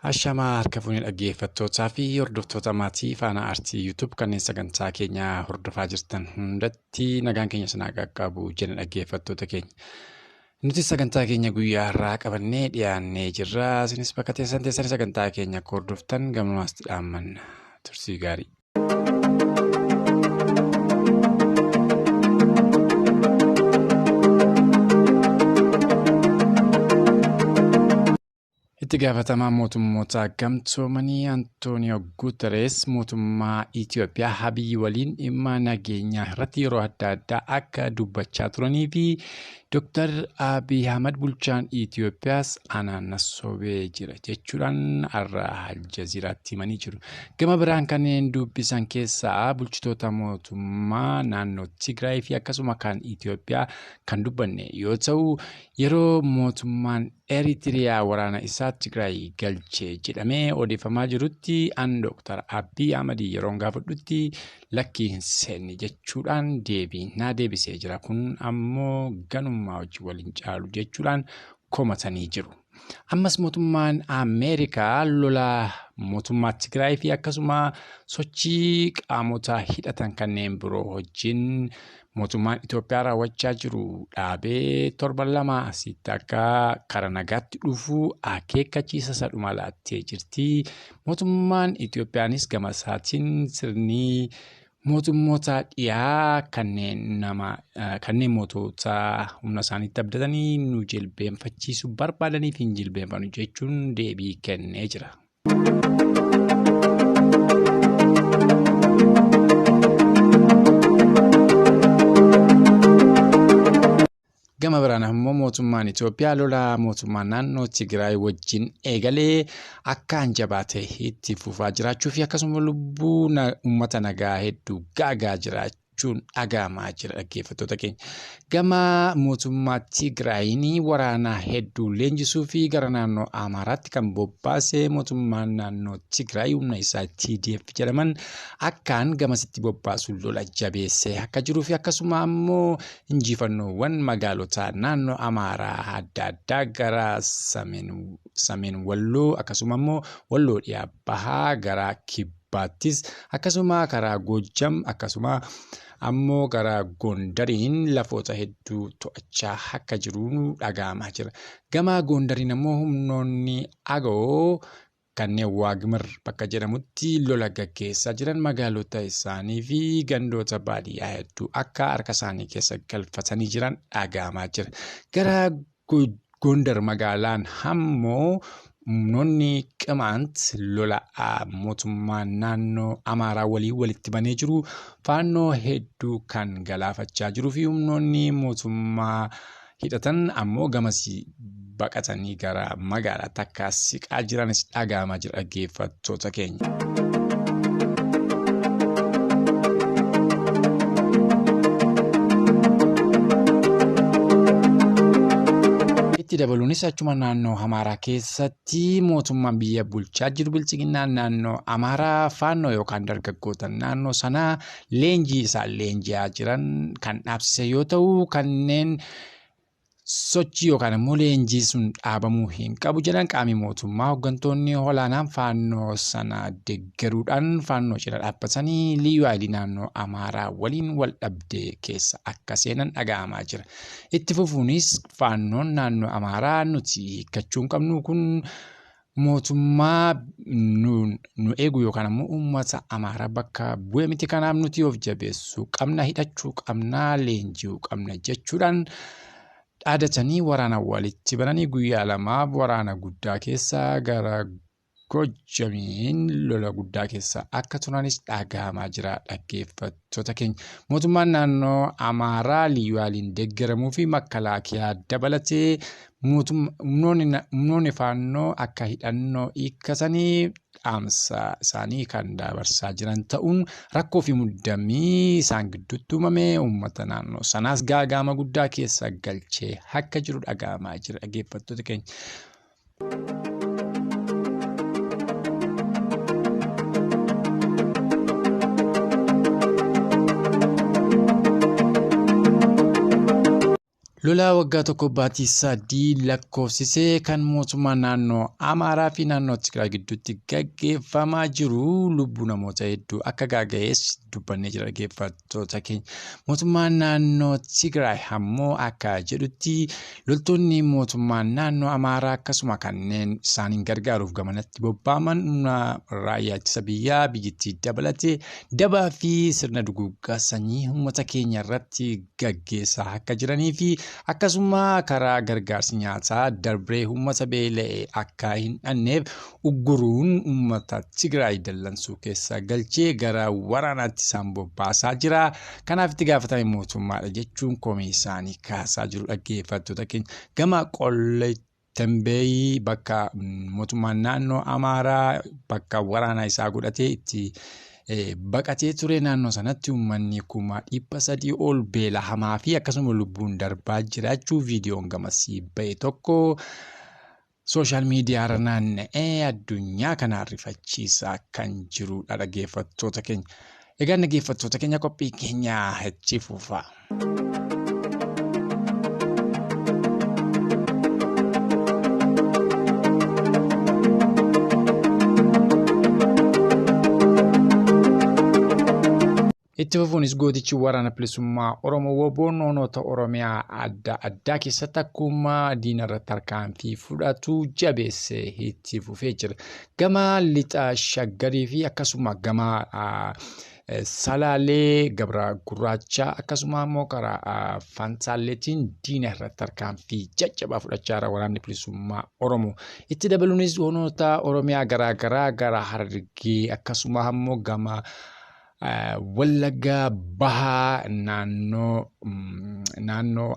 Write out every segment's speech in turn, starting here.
Ashamaa harka fuunee dhaggeeffattootaa fi hordoftoota maatii Faanaa Aartii YouTube kanneen sagantaa keenya hordofaa jirtan hundatti nagaan keenya sinaa qaqqabu jenna dhaggeeffattoota keenya. Nuti sagantaa keenya guyyaa har'aa qabannee dhiyaannee jirra. Isinis bakka teessan teessanii sagantaa keenya akka hordoftan gamumaasti dhaammanna. Tursii gaarii. Itti gaafatamaa mootummoota gamtoomanii Antooniyoo Guuterees mootummaa Itoophiyaa Abiy waliin dhimma nageenyaa irratti yeroo adda addaa akka dubbachaa turanii fi Dr. Abiy Ahmad bulchaan Itoophiyaas anaan na sobee jira jechuudhaan har'a Aljaziiraatti himanii jiru. Gama biraan kanneen dubbisan keessaa bulchitoota mootummaa naannoo Tigraay fi akkasuma kan Itoophiyaa kan dubbanne yoo ta'u yeroo mootummaan Eritiriyaa waraana isaa Tigraay galche jedhamee odeeffamaa jirutti an Dr. Abiy Ahmad yeroon gaafadhutti lakkii hin seenne jechuudhaan deebii naa deebisee jira. Kun ammoo ganummaa hojii waliin caalu jechuudhaan komatanii jiru. Ammas mootummaan Ameerikaa lola mootummaa Tigraay fi akkasuma sochii qaamota hidhatan kanneen biroo wajjin mootummaan Itoophiyaa raawwachaa jiru dhaabee torban lama asitti akka karaa nagaatti dhufu akeekkachiisa isa dhuma laattee jirti. Mootummaan Itoophiyaanis gama isaatiin sirni mootummoota dhiyaa kanneen nama kanneen mootota humna isaaniitti abdatanii nu jilbeenfachiisuu barbaadaniif hin jilbeenfannu jechuun deebii kennee jira. Gama biraan ammoo mootummaan Itoophiyaa lola mootummaa naannoo Tigraay wajjin eegalee akkaan jabaatee itti fufaa jiraachuu fi akkasuma lubbuu uummata nagaa hedduu gaagaa jiraachuu jechuun dhaga'amaa jira dhaggeeffattoota keenya. Gama mootummaa Tigraayiin waraana hedduu leenjisuu fi gara naannoo Amaaraatti kan bobbaase mootummaan naannoo Tigraay humna isaa TDF jedhaman akkaan gamasitti bobbaasuun lola jabeessee akka jiruu fi akkasuma ammoo injifannoowwan magaalota naannoo Amaaraa adda addaa gara sameen Walloo akkasuma ammoo Walloo dhiyaa bahaa gara kibbaattis akkasuma karaa Goojjam akkasuma ammoo karaa Gondariin lafoota hedduu to'achaa akka jiru dhaga'amaa jira. Gama Gondariin ammoo humnoonni Agawoo kanneen Waagmir bakka jedhamutti lola gaggeessaa jiran magaalota isaanii fi gandoota baadiyyaa hedduu akka harka isaanii keessa galfatanii jiran dhaga'amaa jira. Gara Gondar magaalaan ammoo humnoonni Qimaant lola mootummaa naannoo Amaaraa waliin walitti banee jiru faannoo hedduu kan galaafachaa jiruu fi humnoonni mootummaa hidhatan ammoo gamasii baqatanii gara magaalaatti akka siqaa jiranis dhaga'amaa jira dhaggeeffattoota keenya. Itti dabaluunis achuma naannoo Amaaraa keessatti mootummaan biyya bulchaa jiru bilchiginnaan naannoo Amaaraa faannoo yookaan dargaggoota naannoo sanaa leenjii isaan leenji'aa jiran kan dhaabsise yoo ta'u kanneen sochii yookaan immoo leenjii sun dhaabamuu hin qabu jedhan qaamni mootummaa hooggantoonni olaanaan faannoo sana deeggaruudhaan faannoo cina dhaabbatanii liyyuu haayilii naannoo Amaaraa waliin wal dhabdee keessa akka seenan dhaga'amaa jira. Itti fufuunis faannoon naannoo Amaaraa nuti hiikkachuu hin qabnu kun mootummaa nu eegu yookaan ammoo uummata Amaaraa bakka bu'e miti kanaaf nuti of jabeessuu qabna hidhachuu qabna leenji'uu qabna jechuudhaan dhaadatanii waraana walitti bananii guyyaa lamaaf waraana guddaa keessa gara Gojjamiin lola guddaa keessa akka turanis dhaga'amaa jira dhaggeeffattoota keenya. Mootummaan naannoo Amaaraa liyyuu haaliin deeggaramuu fi makalaakiyaa dabalatee humnoonni faannoo akka hidhannoo hiikkatanii dhaamsa isaanii kan dabarsaa jiran ta'uun rakkoo fi muddamii isaan gidduutti uumame uummata naannoo sanaas gaaga'ama guddaa keessa galchee akka jiru dhaga'amaa jira dhaggeeffattoota keenya. Lola waggaa tokko baatii sadii lakkoofsisee kan mootummaa naannoo Amaaraa fi naannoo Tigraay gidduutti gaggeeffamaa jiru lubbuu namoota hedduu akka gaaga'es dubbannee jira dhaggeeffattoota keenya. Mootummaan naannoo Tigraay ammoo akka jedhutti loltoonni mootummaa naannoo Amaaraa akkasuma kanneen isaaniin gargaaruuf gamanatti bobba'aman humna raayyaa ittisa biyyaa biyyattii dabalatee dabaa fi sirna duguuggaa sanyii uummata keenya irratti gaggeessaa akka jiranii fi akkasuma karaa gargaarsi nyaataa darbee uummata beela'e akka hin dhanneef ugguruun uummata Tigraay dallansuu keessa galchee gara waraanaatti isaan bobbaasaa jira. Kanaaf itti gaafatame mootummaadha jechuun komii isaanii kaasaa jiru dhaggeeffattoota keenya. Gama Qollee Tembeeyii bakka mootummaan naannoo Amaaraa bakka waraanaa isaa godhatee itti baqatee ture naannoo sanatti uummanni 300,000 ol beela hamaa fi akkasuma lubbuun darbaa jiraachuu viidiyoon gamasii ba'e tokko sooshaal miidiyaa irra naanna'ee addunyaa kana rifachiisaa kan jirudha dhaggeeffattoota keenya. Egaa dhaggeeffattoota keenya qophii keenya itti fufa. Itti fufuunis gootichi waraana bilisummaa Oromoo WBOn onoota Oromiyaa adda addaa keessatti akkuma diina irratti tarkaanfii fudhatu jabeessee itti fufee jira. Gama lixa Shaggarii fi akkasuma gama Salaalee Gabra Gurraacha akkasuma immoo karaa Fantaalleetiin diina irratti tarkaanfii jajjabaa fudhachaa jira waraanni bilisummaa Oromoo. Itti dabaluunis onoota Oromiyaa garaa garaa gara Harargee akkasuma immoo gama Wallaggaa Bahaa naannoo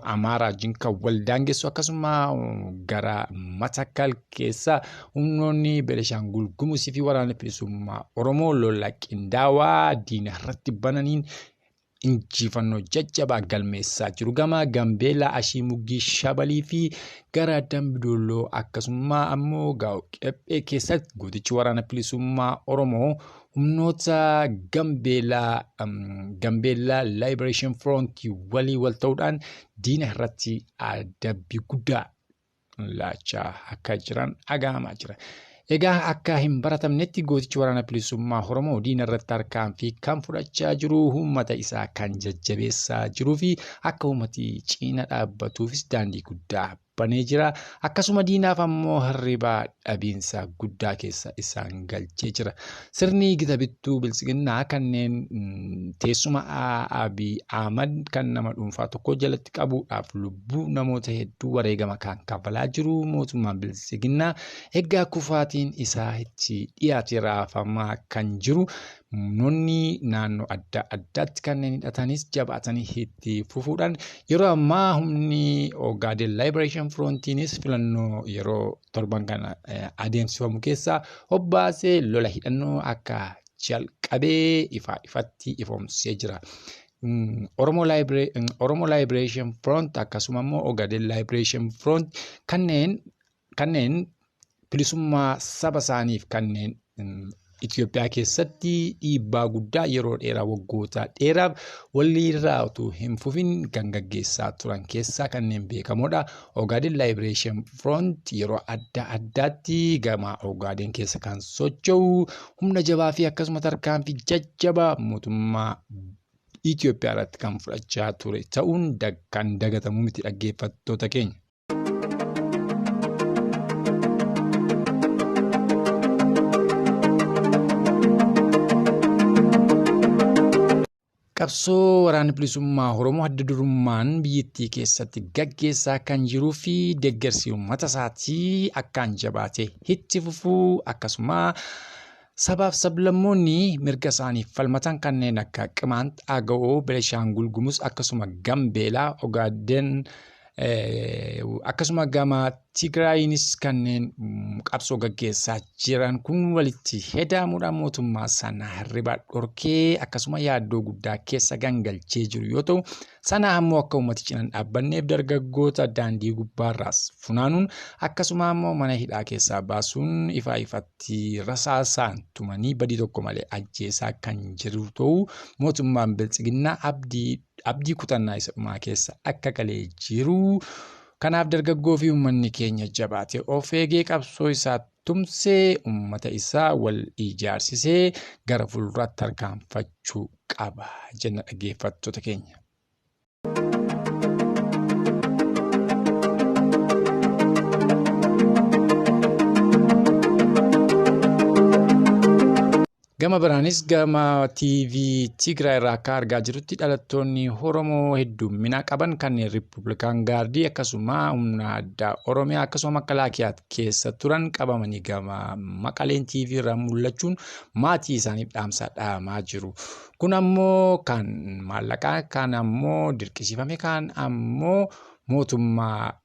Amaaraa wajjin kan wal daangessu akkasuma gara Matakkal keessa humnoonni Benishaangul Gumuzii fi waraanni bilisummaa Oromoo lola qindaawaa diina irratti bananiin injifannoo jajjabaa galmeessaa jiru. Gama Gambeellaa, Ashiimuggii, Shabalii fi gara Dambidolloo akkasuma ammoo Gaa'o Qephee keessatti gootichi waraana bilisummaa Oromoo humnoota Gambeellaa Liberation Front walii wal ta'uudhaan diina irratti adabbii guddaa laachaa akka jiran dhaga'amaa jira. Egaa akka hin baratamnetti gootichi waraana bilisummaa Oromoo diina irratti tarkaanfii kan fudhachaa jiru uummata isaa kan jajjabeessaa jiruu fi akka uummati cina dhaabbatuufis daandii guddaa banee jira. Akkasuma diinaaf ammoo hirribaa dhabiinsa guddaa keessa isaan galchee jira. Sirni gita bittuu biltsiginnaa kanneen teessuma Abiy Ahmad kan nama dhuunfaa tokko jalatti qabuudhaaf lubbuu namoota hedduu wareegama kan kaffalaa jiru mootummaan biltsiginnaa egaa kufaatiin isaa itti dhiyaate raafamaa kan jiru humnoonni naannoo adda addaatti kanneen hidhatanis jabaatanii itti fufuudhaan yeroo ammaa humni Ogaden Liberation Frontiinis filannoo yeroo torban kana adeemsifamu keessaa hobbaasee lola hidhannoo akka jalqabee ifaa ifatti ifoomsee jira. Oromo Liberation Front akkasuma immoo Ogaden Liberation Front kanneen bilisummaa saba isaaniif kanneen Itoophiyaa keessatti dhiibbaa guddaa yeroo dheeraa waggoota dheeraaf walirraa utuu hin fufin kan gaggeessaa turan keessaa kanneen beekamoodha. Ogaden Liberation Front yeroo adda addaatti gama Ogaden keessa kan socho'u humna jabaa fi akkasuma tarkaanfii jajjabaa mootummaa Itoophiyaa irratti kan fudhachaa ture ta'uun kan dagatamu miti dhaggeeffattoota keenya. Qabsoo waraanni bilisummaa Oromoo adda durummaan biyyattii keessatti gaggeessaa kan jiruu fi deeggarsi uummata isaatii akkaan jabaatee itti fufuu akkasuma sabaaf sablammoonni mirga isaaniif falmatan kanneen akka Qimaant, Aga'oo, Benishaangul Gumuz akkasuma Gambeelaa, Ogaaden akkasuma gama Tigraayinis kanneen qabsoo gaggeessaa jiran kun walitti hedaamuudhaan mootummaa sana hirribaa dhorkee akkasuma yaaddoo guddaa keessa gangalchee jiru yoo ta'u sana ammoo akka uummati cinaan dhaabbanneef dargaggoota daandii gubbaarraas funaanuun akkasuma ammoo mana hidhaa keessaa baasuun ifaa ifatti rasaasaan tumanii badii tokko malee ajjeesaa kan jiru ta'uu mootummaan biltsiginnaa abdii abdii kutannaa isa dhumaa keessa akka galee jiru. Kanaaf dargaggoo fi uummanni keenya jabaatee of eegee qabsoo isaa tumsee uummata isaa wal ijaarsisee gara fuulduraatti tarkaanfachuu qaba jenna dhaggeeffattoota keenya. Gama biraanis gama TV Tigraay irraa akka argaa jirrutti dhalattoonni Oromoo heddummina qaban kanneen Riippubilikaan Gaardii akkasuma humna addaa Oromiyaa akkasuma Makalaakiyaa keessa turan qabamanii gama Maqaleen TV irraa mul'achuun maatii isaaniif dhaamsa dhaamaa jiru. Kun ammoo kan maallaqaa kan ammoo dirqisiifame kan ammoo mootummaa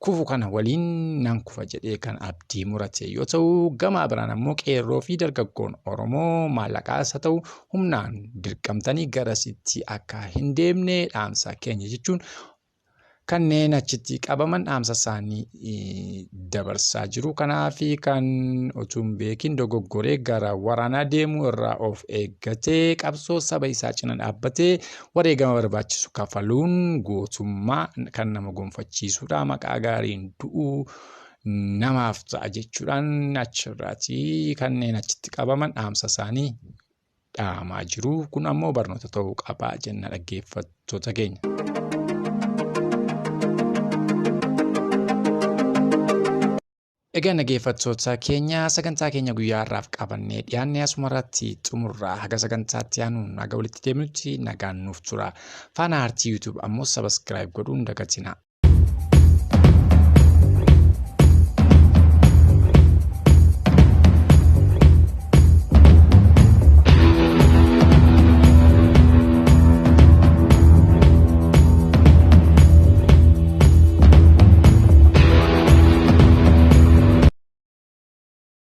kufu kana waliin nan kufa jedhee kan abdii murate yoo ta'u, gama biraan ammoo qeerroo fi dargaggoon Oromoo maallaqaas haa ta'u humnaan dirqamtanii garasitti akka hin deemne dhaamsa keenya jechuun kanneen achitti qabaman dhaamsa isaanii dabarsaa jiru. Kanaaf kan utuu hin beekin dogoggoree gara waraanaa deemuu irraa of eeggatee qabsoo saba isaa cina dhaabbatee wareegama barbaachisu kafaluun gootummaa kan nama gonfachiisudha. Maqaa gaariin du'uu namaaf ta'a jechuudhaan achirraatii kanneen achitti qabaman dhaamsa isaanii dhaamaa jiru. Kun ammoo barnoota ta'uu qaba jenna dhaggeeffattoota keenya. Egaa dhaggeeffattoota keenya sagantaa keenya guyyaa har'aaf qabannee dhiyaanne asuma irratti xumurra. Haga sagantaatti aanuun haga walitti deemnutti nagaan nuuf tura. Faana Aartii YouTube ammoo subscribe godhuun dagatina.